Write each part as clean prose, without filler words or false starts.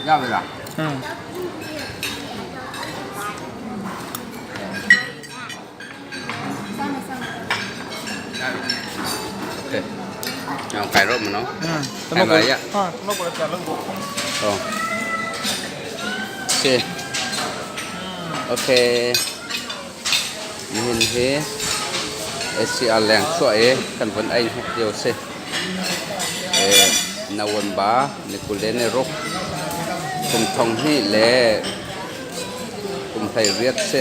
ရပြီလား อืม ရပြီโอเคအောင်ကြိုင်တော့မနော် อืม အဲ့ပါရ ဟာတမကိုလည်းပြန်လုပ်ဖို့ ဟုတ်โอเคโอเค nhìn thế SCR leng chua e kan vun ai hek tiêu se e nawan ba nikulene rok kum thong hi le kum thai riat se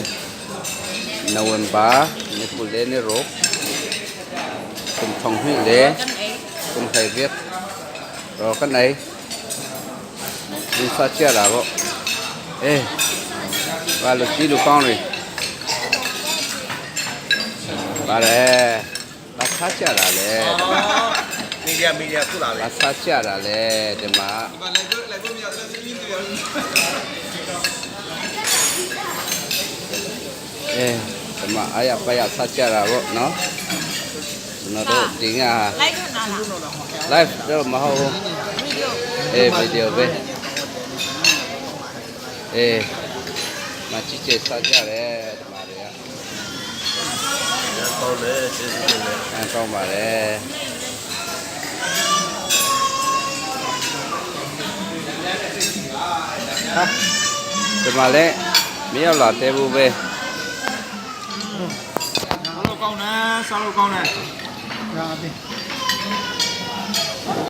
nawan ba nikulene rok kum thong hi le kum thai riat ro kan ai ni sa chia la bo e ဘာလို့ကြီးလို့ကောင်းတယ်ဘာလဲဘာစားကြတာလဲ မီဒီယာမီဒီယာခုလာပြီ ဘာစားကြတာလဲဒီမှာအဲဒီမှာအားရပါရစားကြတာပေါ့နော်ကျွန်တော်တို့ဒီက လိုက်ထွက်လာလား live တော့မဟုတ်ဘူး ဗီဒီယို အေးဗီဒီယိုပဲအေးမကြည့်ချေစားကြတယ်ဒီမှာတွေက ကောင်းတယ်ကျေးဇူးတင်တယ် အကောင်းပါလေဟာဒီမှာလည်းမရောက်လာသေးဘူးပဲ စားလို့ကောင်းတယ်စားလို့ကောင်းတယ် ဒါအပြင်။